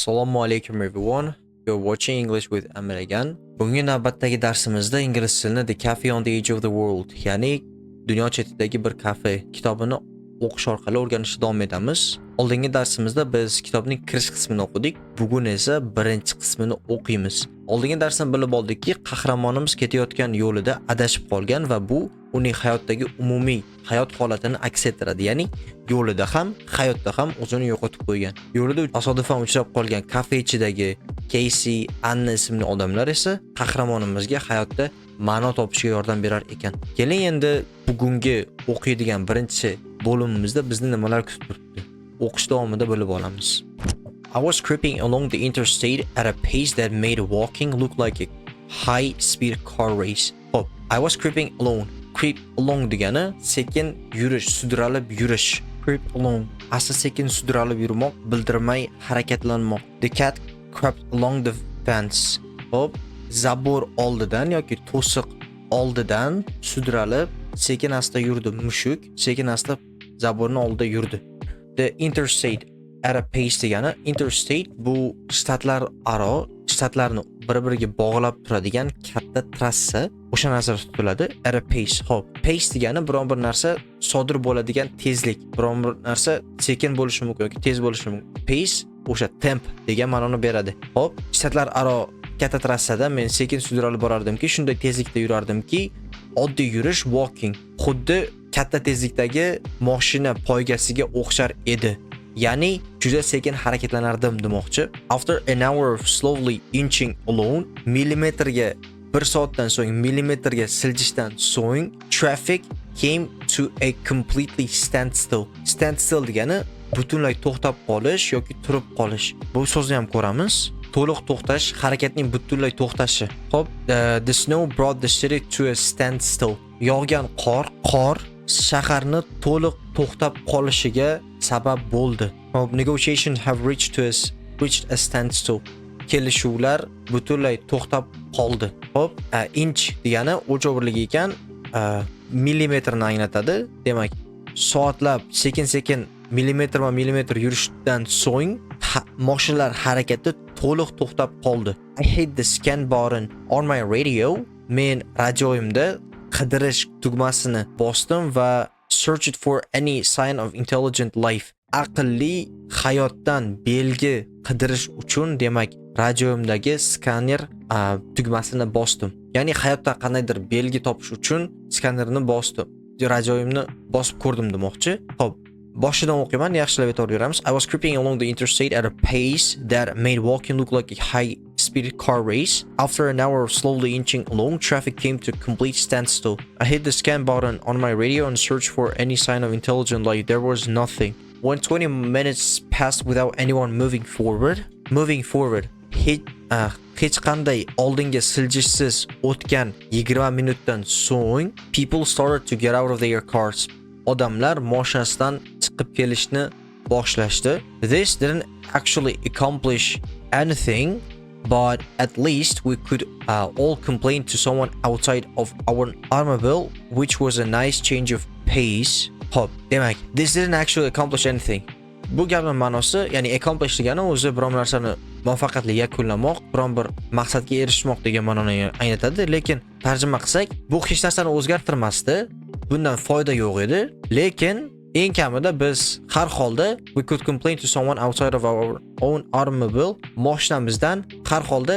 Assalomu alaykum, everyone. You're watching English with Amir again. Bugungi navbatdagi darsimizda ingliz tilini The Cafe on the Edge of the World, ya'ni Dunyo chetidagi bir kafe kitobini o'qish orqali o'rganishda davom etamiz. Oldingi darsimizda biz kitobning kirish qismini o'qidik. Bugun esa birinchi qismini o'qiymiz. Oldingi darsdan bilib oldikki, qahramonimiz ketayotgan yo'lida adashib qolgan va bu uning hayotdagi umumiy hayot holatini aks ettiradi. Ya'ni yo'lida ham, hayotda ham o'zini yo'qotib qo'ygan. Yo'lida tasodifan uchrab qolgan kafe ichidagi Casey, Anna ismli odamlar esa qahramonimizga hayotda ma'no topishga yordam berar ekan. Keling, endi bugungi o'qiydigan birinchi bo'limimizda bizni nimalar kutib turibdi? O'qish davomida bilib olamiz. I was creeping along the interstate at a pace that made walking look like a high-speed car race. Xo'p, I was creeping along. Creep along degani sekin yurish, sudralib yurish. Creep along. Asta sekin sudralib yurmoq, bildirmay harakatlanmoq. The cat crept along the fence. Xo'p, забор oldidan yoki to'siq oldidan sudralib sekin asta yurdi mushuk, sekin asta забор ni oldida yurdi. The interstate at a pace degani, interstate bu shtatlar aro, shtatlarni bir-biriga bog'lab turadigan katta trassa, o'sha nazarda tutiladi. At a pace. Xo'p, pace degani biron bir narsa sodir bo'ladigan tezlik. Biron bir narsa sekin bo'lishi mumkin yoki tez bo'lishi mumkin. Pace o'sha temp degan ma'noni beradi. Xo'p, shtatlar aro katta trassada men sekin sudralib borardimki, shunday tezlikda yurardimki, oddiy yurish, walking, xuddi katta tezlikdagi mashina poygasiga o'xshar edi. Ya'ni juda sekin harakatlanardim demoqchi. After an hour of slowly inching along, millimetrga, bir soatdan so'ng, millimetrga siljishdan so'ng, traffic came to a completely standstill. Standstill degani butunlay to'xtab qolish yoki turib qolish. Bu so'zni ham ko'ramiz. To'liq to'xtash, harakatning butunlay to'xtashi. Xo'p, the snow brought the city to a standstill. Yog'gan qor shaharni to'liq to'xtab qolishiga sabab bo'ldi. Xo'p, negotiations have reached a standstill. Kelishuvlar butunlay to'xtab qoldi. Xo'p, inch degani o'lchov birligi ekan, millimetrni anglatadi. Demak, soatlab sekin-sekin millimetrma millimetr yurishdan so'ng mashinalar harakati to'liq to'xtab qoldi. I hit the scan button on my radio. Men radioyimda qidirish tugmasini bosdim va searched for any sign of intelligent life. Aqlli hayotdan belgi qidirish uchun, demak, radioyimdagi skaner tugmasini bosdim. Ya'ni hayotdan qandaydir belgi topish uchun skanerni bosdim. Radioyimni bosib ko'rdim demoqchi. Xo'p, boshidan o'qiyman, yaxshilab e'tibor beramiz. I was creeping along the interstate at a pace that made walking look like a high-speed car race. After an hour of slowly inching along, traffic came to complete standstill. I hit the scan button on my radio and searched for any sign of intelligent life. There was nothing. When 20 minutes passed without anyone moving forward, hech qanday oldinga siljishsiz o'tgan 20 minutdan so'ng, people started to get out of their cars. Odamlar mashinasidan chiqib kelishni boshlashdi. This didn't actually accomplish anything, but at least we could all complain to someone outside of our automobile, which was a nice change of pace. Xo'p, demak, this didn't actually accomplish anything. Bu gapning ma'nosi, ya'ni accomplish degani o'zi biron narsani muvaffaqiyatli yakunlamoq, biron bir maqsadga erishmoq degan ma'noni anglatadi, lekin tarjima qilsak, bu hech narsani o'zgartirmasdi. Bundan foyda yo'q edi, lekin eng kamida biz har holda, we could complain to someone outside of our own automobile, moshinamizdan har holda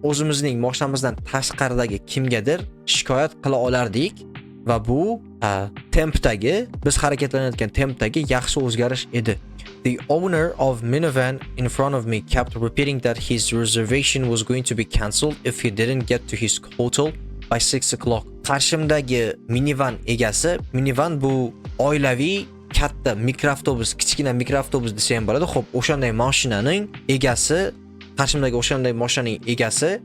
o'zimizning moshinamizdan tashqaridagi kimgadir shikoyat qila olardik va bu tempdagi, biz harakatlanayotgan tempdagi yaxshi o'zgarish edi. The owner of minivan in front of me kept repeating that his reservation was going to be cancelled if he didn't get to his hotel by 6 o'clock. Qarshimdagi minivan egasi, minivan bu oilaviy katta mikroavtobus, kichkina mikroavtobus desa ham bo'ladi. Xo'p, o'shanday mashinaning egasi, qarshimdagi o'shanday mashinaning egasi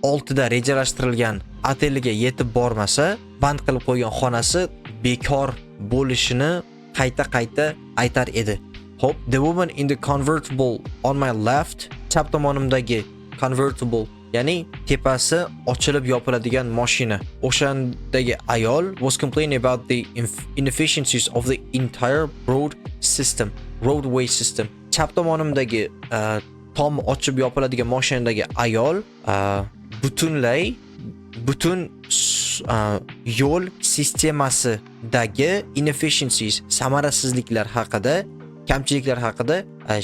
6 da rejalashtirilgan oteliga yetib bormasa, band qilib qo'ygan xonasi bekor bo'lishini qayta-qayta aytar edi. Xo'p, the woman in the convertible on my left, chap tomonimdagi convertible, ya'ni tepasi ochilib yopiladigan mashina. O'shandagi ayol was complaining about the inefficiencies of the entire road system, roadway system. Chap tomonimdagi Tomi ochib yopiladigan mashinadagi ayol butunlay butun yo'l sistemasidagi inefficiencies, samarasizliklar haqida, kamchiliklar haqida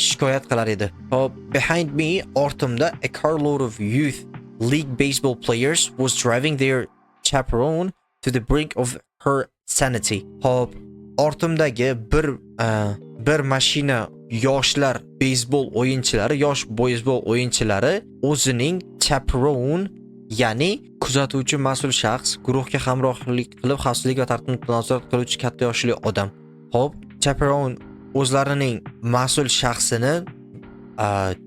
shikoyat qilar edi. Hop, behind me, ortimda, a carload of youth league baseball players was driving their chaperone to the brink of her sanity. Hop, ortimdagi bir mashina yoshlar beyzbol o'yinchilari, yosh beyzbol o'yinchilari o'zining chaperone, ya'ni kuzatuvchi mas'ul shaxs, guruhga hamrohlik qilib, xavfsizlik va tartibni nazorat qiluvchi katta yoshli odam. Hop, chaperone o'zlarining mas'ul shaxsini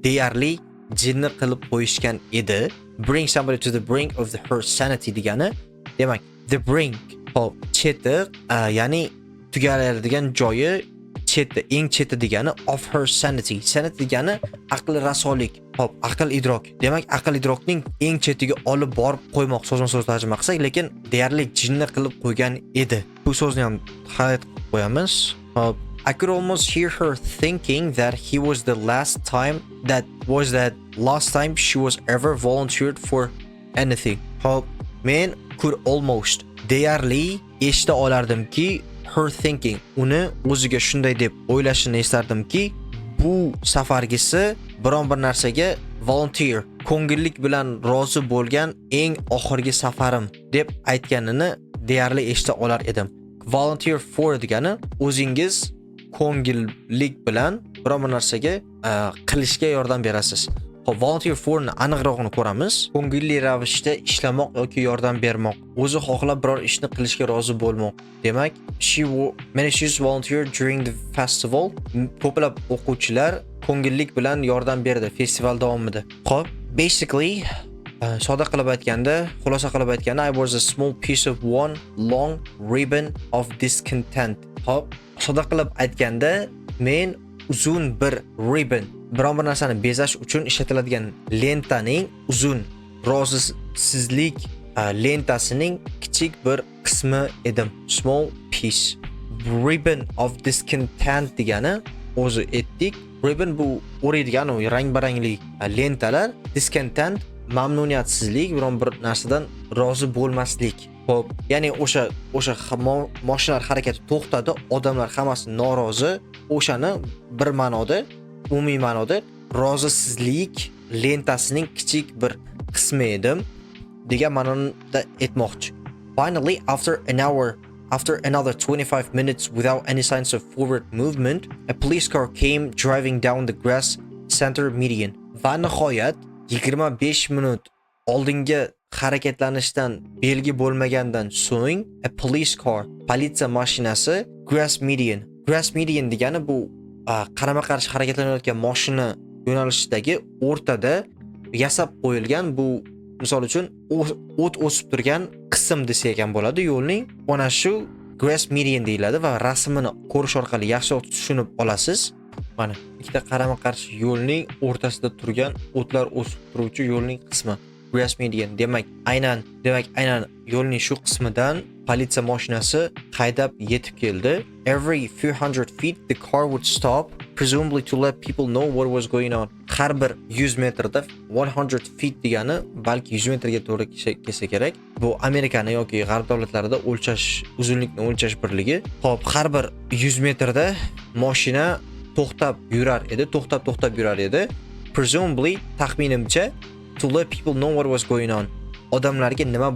deyarli jinni qilib qo'yishgan edi. Bring somebody to the brink of her sanity degani, demak, the brink, hop, cheti, ya'ni tugaladigan joyi, cheti, eng cheti degani, of her sanity. Sanity degani aql rasolik, hop, aql idrok. Demak, aql idrokning eng chetiga olib borib qo'ymoq, so'zma so'z tarjima qilsak, lekin deyarli jinni qilib qo'ygan edi. Bu so'zni ham highlight qilib qo'yamiz. Hop, I could almost hear her thinking that he was the last time that was that last time she was ever volunteered for anything. Hop, men could almost, deyarli eshita olardimki, her thinking, uni o'ziga shunday deb o'ylashini eslardimki, bu safargisi biron bir narsaga volunteer, ko'ngillik bilan rozi bo'lgan eng oxirgi safarim deb aytganini deyarli eshita olar edim. Volunteer for degani o'zingiz ko'ngillik bilan biron bir narsaga qilishga yordam berasiz. Xo'p, volunteer forni aniqrog'ini ko'ramiz. Ko'ngilli ravishda ishlamoq yoki yordam bermoq. O'zi xohlab biror ishni qilishga rozi bo'lmoq. Demak, many students volunteered during the festival. Ko'plab o'quvchilar ko'ngillik bilan yordam berdi festival davomida. Xo'p, basically, sodda qilib aytganda, xulosa qilib aytganda, I was a small piece of one long ribbon of discontent. Xo'p, sodda qilib aytganda, men uzun bir ribbon, biron bir narsani bezash uchun ishlatiladigan lentaning uzun rozisizlik lentasining kichik bir qismi edim. Small piece. Ribbon of discontent degani o'zi aytdik. Ribbon bu o'raydigan u rang-barangli lentalar. Discontent mamnuniyatsizlik, biron bir narsadan rozi bo'lmaslik. Xo'p, ya'ni o'sha mashinalar harakati to'xtadi, odamlar hammasi norozi. O'shani bir ma'noda, umumiy ma'noda rozisizlik lentasining kichik bir qismi edim degan ma'noda aytmoqchi. Finally, after an hour, after another 25 minutes without any signs of forward movement, a police car came driving down the grass center median. Va nihoyat 25 minut oldinga harakatlanishdan belgi bo'lmagandan so'ng, a police car, politsiya mashinasi, grass median. Grass median degani bu qarama-qarshi harakatlanayotgan mashina yo'nalishidagi o'rtada yasab qo'yilgan, bu misol uchun o't o'sib turgan qism desak ham bo'ladi yo'lning. Mana shu grass median deyiladi va rasmini ko'rish orqali yaxshiroq tushunib olasiz. Mana ikkita qarama-qarshi yo'lning o'rtasida turgan, o'tlar o'sib turuvchi yo'lning qismi grass median. Demak, aynan yo'lning shu qismidan politsiya mashinasi haydab yetib keldi. Every few hundred feet the car would stop, presumably to let people know what was going on. Har bir 100 metrda, 100 feet degani balki 100 metrga to'g'ri kelsa kerak. Bu Amerikani yoki g'arb davlatlarida o'lchash, uzunlikni o'lchash birligi. Xo'p, har bir 100 metrda mashina to'xtab yurar edi, to'xtab to'xtab yurar edi. Presumably, taxminimcha, to let people know what was going on. Odamlarga nima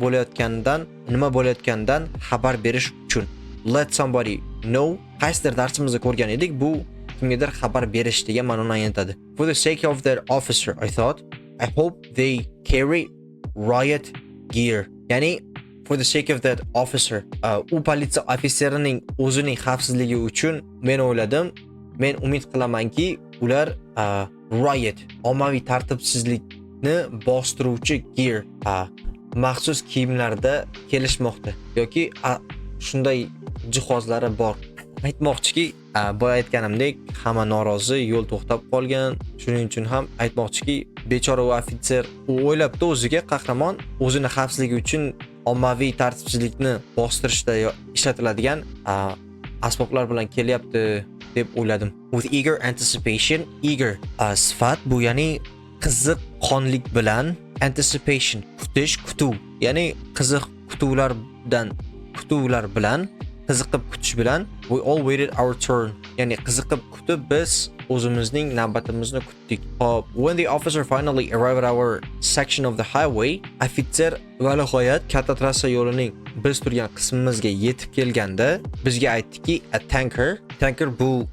bo'layotganidan xabar berish uchun. Let somebody know, qaysidir darsimizda ko'rgan edik, bu kimgadir xabar berish degan ma'noni anglatadi. For the sake of that officer, I thought, I hope they carry riot gear. Ya'ni for the sake of that officer, u politsiya ofitserining o'zining xavfsizligi uchun men o'yladim, men umid qilamanki, ular riot, ommaviy tartibsizlikni bostiruvchi gear, maxsus kiyimlarda kelishmoqda yoki shunday jihozlari bor. Aytmoqchiki, boya aytganimdek, hamma norozi, yo'l to'xtab qolgan. Shuning uchun ham aytmoqchiki, bechora u ofitser, u o'ylabdi o'ziga, qahramon o'zini xavfsizligi uchun ommaviy tartibsizlikni bostirishda ishlatiladigan asboblar bilan kelyapti. deb o'yladim. With eager anticipation, eager sifat bu, ya'ni qiziqqonlik bilan, anticipation kutish, kutuv, ya'ni qiziq kutuvlardan, kutuvlar bilan, qiziqib kutish bilan. We all waited our turn, ya'ni qiziqib kutib biz o'zimizning navbatimizni kutdik. Hop, when the officer finally arrived at our section of the highway, ofitser va nihoyat katta trassa yo'lining biz turgan qismimizga yetib kelganda bizga aytdiki, a tanker, tanker bu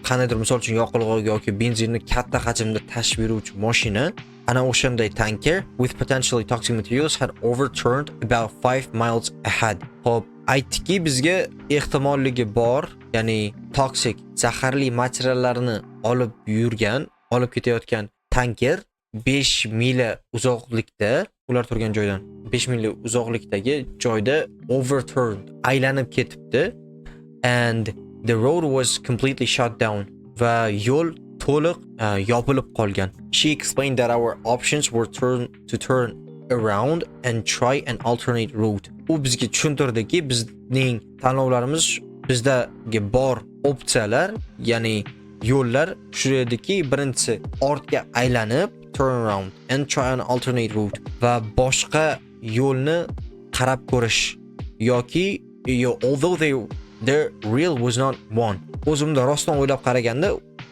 qandaydir, misol uchun, yoqilg'i yoki benzinni katta hajmda tashib yuruvchi mashina, ana o'shanday tanker with potentially toxic materials had overturned about 5 miles ahead. Hop, aytdiki bizga ehtimolligi bor, ya'ni toksik, zaharli materiallarni olib yurgan, olib ketayotgan tanker 5 mila uzoqlikda, ular turgan joydan 5 mila uzoqlikdagi joyda overturned, aylanib ketibdi, and the road was completely shut down, va yo'l to'liq yopilib qolgan. She explained that our options were to turn around and try an alternate route. U bizga tushuntirdiki, bizning tanlovlarimiz, bizdagi bor opsiyalar, ya'ni yo'llar shu ediki: birinchisi ortga aylanib, turn around and try an alternate route, va boshqa yo'lni qarab ko'rish yoki yo, although there really was not one, o'zimda rostdan o'ylab qaraganda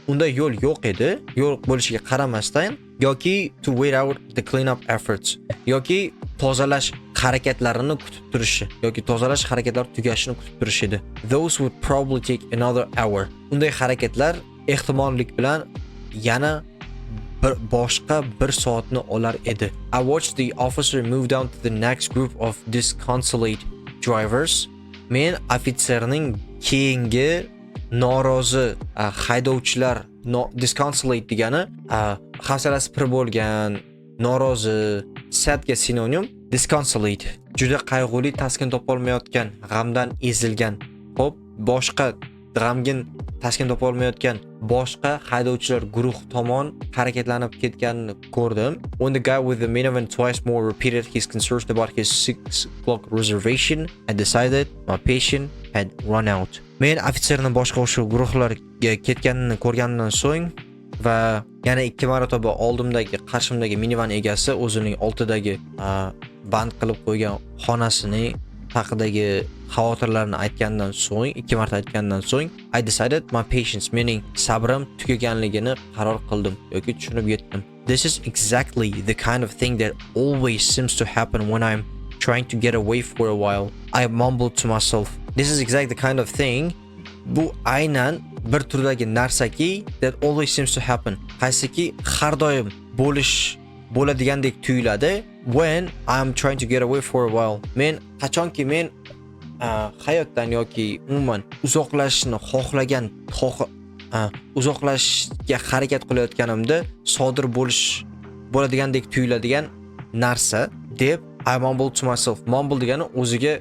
unda yo'l yo'q edi, yo'l bo'lishiga qaramasdan, yoki to wait out the clean up efforts, yoki tozalash harakatlarini kutib turishi yoki tozalash harakatlari tugashini kutib turish edi. Those would probably take another hour. Unday harakatlar ehtimollik bilan yana bir boshqa bir soatni olar edi. I watched the officer move down to the next group of disconsolate drivers. Men ofitserning keyingi norozi haydovchilar, no, disconsolate degani hafsalasi pir bo'lgan, norozi, sadga sinonim disconsolate, juda qayg'uli, taskin topolmayotgan, g'amdan ezilgan. Xo'p, boshqa g'amgin, taskin topolmayotgan boshqa haydovchilar guruh tomon harakatlanib ketganini ko'rdim. When the guy with the minivan twice more repeated his concerns about his 6 o'clock reservation, I decided my patience had run out. Men ofitserni boshqa o'sha guruhlarga ketganini ko'rganimdan so'ng va yana ikki marotaba oldimdagi, qarshimdagi minivan egasi o'zining 6dagi band qilib qo'ygan xonasini haqidagi xavotirlarini aytgandan so'ng, ikki marta aytgandan so'ng, I decided my patience, mening sabrim tugaganligini qaror qildim yoki tushunib yetdim. This is exactly the kind of thing that always seems to happen when I'm trying to get away for a while, I mumbled to myself. This is exactly the kind of thing, bu aynan bir turdagi narsaki, that always seems to happen, qaysiki har doim bo'lish bo'ladigandek tuyuladi, when I'm trying to get away for a while, men qachonki men hayotdan yoki umuman uzoqlashishni xohlagan, uzoqlashishga harakat qilayotganimda sodir bo'lish bo'ladigandek tuyuladigan narsa deb I mumbled to myself. Mumble degani o'ziga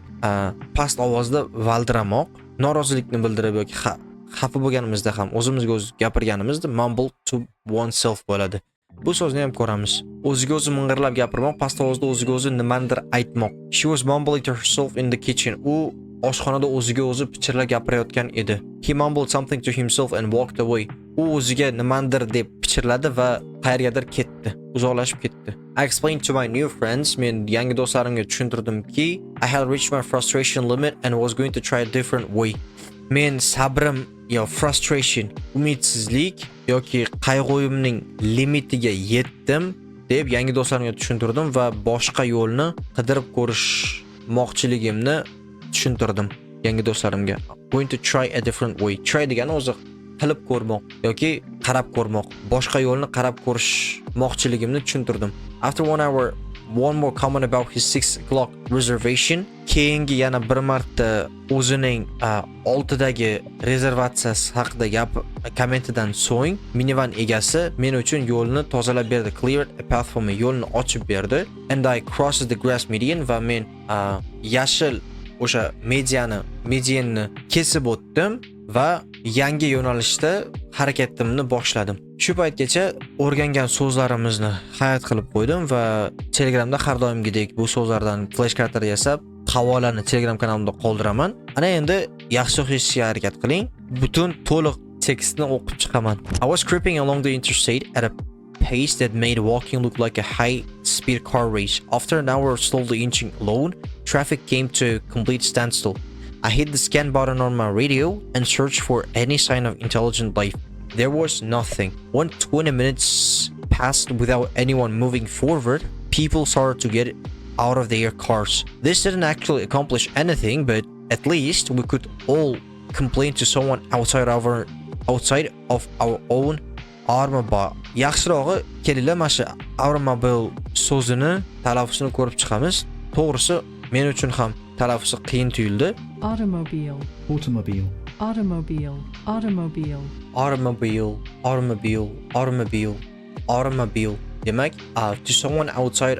past ovozda valdiramoq, norozilikni bildirib yoki xafa bo'lganimizda ham o'zimizga o'zi gapirganimizda mumble to oneself bo'ladi. Bu so'zni ham ko'ramiz. O'ziga o'zi ming'irlab gapirmoq, past ovozda o'ziga o'zi nimanidir aytmoq. She was mumbling to herself in the kitchen. U oshxonada o'ziga o'zi pichirlab gapirayotgan edi. He mumbled something to himself and walked away. U o'ziga nimanidir deb pichirladi va qayergadir ketdi, uzoqlashib ketdi. I explained to my new friends, men yangi do'stlarimga tushuntirdimki, I had reached my frustration limit and was going to try a different way. Men sabrim yo frustration, umidsizlik yoki qayg'uyimning limitiga yetdim deb yangi do'stlarimga tushuntirdim va boshqa yo'lni qidirib ko'rishmoqchiligimni tushuntirdim yangi do'stlarimga. Going to try a different way. Try degani o'zi qilib ko'rmoq yoki qarab ko'rmoq. Boshqa yo'lni qarab ko'rishmoqchiligimni tushuntirdim. After one hour, one more comment about his 6 o'clock reservation. Keyingi yana bir marta o'zining 6dagi rezervatsiyasi haqida gap kommentidan so'ng minivan egasi men uchun yo'lni tozalab berdi. Cleared a path for me. Yo'lni ochib berdi. And I crossed the grass median, va men yashil o'sha medianni kesib o'tdim va yangi yo'nalishda harakatimni boshladim. Shu paytgacha o'rgangan so'zlarimizni hayot qilib qo'ydim va Telegramda har doimgidek bu so'zlardan flash kartalar yasab, havolani Telegram kanalimda qoldiraman. Ana endi yaxshi o'qishga harakat qiling. Butun to'liq Tekstni o'qib chiqaman. I was creeping along the interstate at a pace that made walking look like a high-speed car race. After an hour of slowly inching alone, traffic came to a complete standstill. I hit the scan button on my radio and searched for any sign of intelligent life. There was nothing. When 20 minutes passed without anyone moving forward, people started to get out of their cars. This didn't actually accomplish anything, but at least we could all complain to someone outside of our own automobile. Yaxshirog'i, kelinglar, mana shu automobile so'zini talaffuzini ko'rib chiqamiz. To'g'risi, men uchun ham talaffuzi qiyin tuyuldi. Automobile, Automobile. Automobile, automobile. Automobile, automobile, automobile, automobile. Demak, to someone outside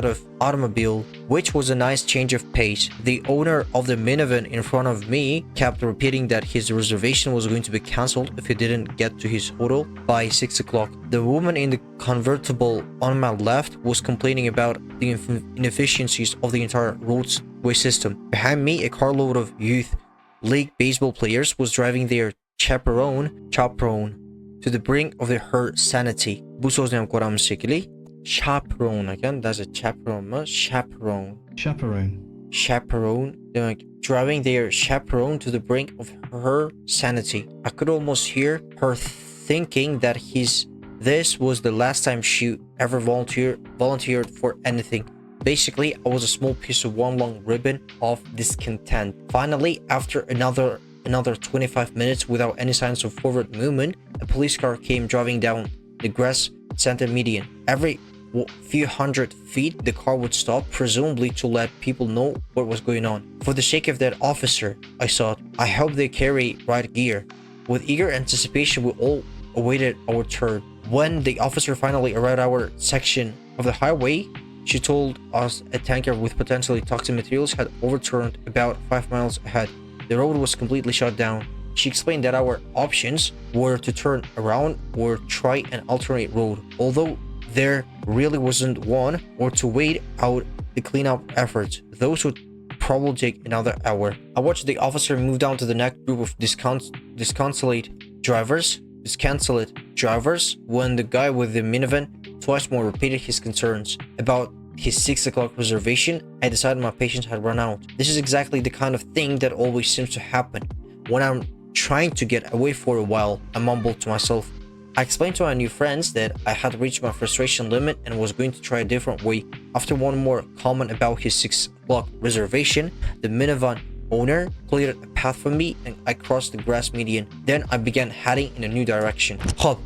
of automobile, which was a nice change of pace. The owner of the minivan in front of me kept repeating that his reservation was going to be cancelled if he didn't get to his hotel by 6 o'clock. The woman in the convertible on my left was complaining about the inefficiencies of the entire roadway system. Behind me, a carload of youth league baseball players was driving their chaperone to the brink of her sanity. Bu so'zni ham ko'ramiz shekilli. Chaperone ekan, даже chaperone mi? Chaperone. Chaperone. Chaperone. Demak, driving their chaperone to the brink of her sanity. I could almost hear her thinking that his this was the last time she ever volunteered for anything. Basically, I was a small piece of one long ribbon of discontent. Finally, after another 25 minutes without any signs of forward movement, a police car came driving down the grass center median. Every few hundred feet, the car would stop, presumably to let people know what was going on. "For the sake of that officer," I thought, "I hope they carry riot gear." With eager anticipation, we all awaited our turn. When the officer finally arrived at our section of the highway, she told us a tanker with potentially toxic materials had overturned about 5 miles ahead. The road was completely shut down. She explained that our options were to turn around or try an alternate road, although there really wasn't one, or to wait out the cleanup efforts. Those would probably take another hour. I watched the officer move down to the next group of disconsolate drivers when the guy with the minivan twice more repeated his concerns about his 6 o'clock reservation. I decided my patience had run out. "This is exactly the kind of thing that always seems to happen when I'm trying to get away for a while," I mumbled to myself. I explained to my new friends that I had reached my frustration limit and was going to try a different way. After one more comment about his 6 o'clock reservation, the minivan owner cleared a path for me and I crossed the grass median. Then I began heading in a new direction. Xo'p,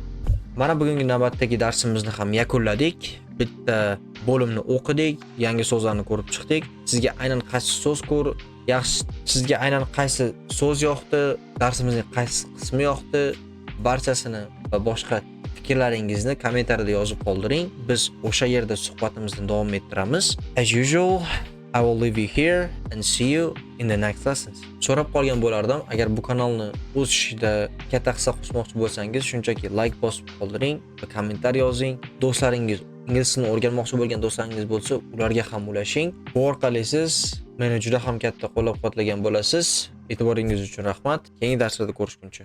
mana bugungi navbatdagi darsimizni ham yakunladik. Bitta bo'limni o'qidik, yangi so'zlarni ko'rib chiqdik. Sizga aynan qaysi so'z ko'r yaxshi, sizga aynan qaysi so'z yoqdi, darsimizning qaysi qismi yoqdi, barchasini va boshqa fikrlaringizni kommentariyada yozib qoldiring. Biz o'sha yerda suhbatimizni davom ettiramiz. As usual, I will leave you here and see you in the next lessons. So'rab qolgan bo'lardim, agar bu kanalni o'sishida katta hissa qo'shmoqchi bo'lsangiz, shunchaki like bosib qoldiring va kommentariy yozing. Do'stlaringiz, ingliz tilini o'rganmoqchi bo'lgan do'stlaringiz bo'lsa, ularga ham ulashing. Bu orqali siz meni juda ham katta qo'llab-quvvatlagan bo'lasiz. E'tiboringiz uchun rahmat. Keyingi darslarda ko'rishguncha.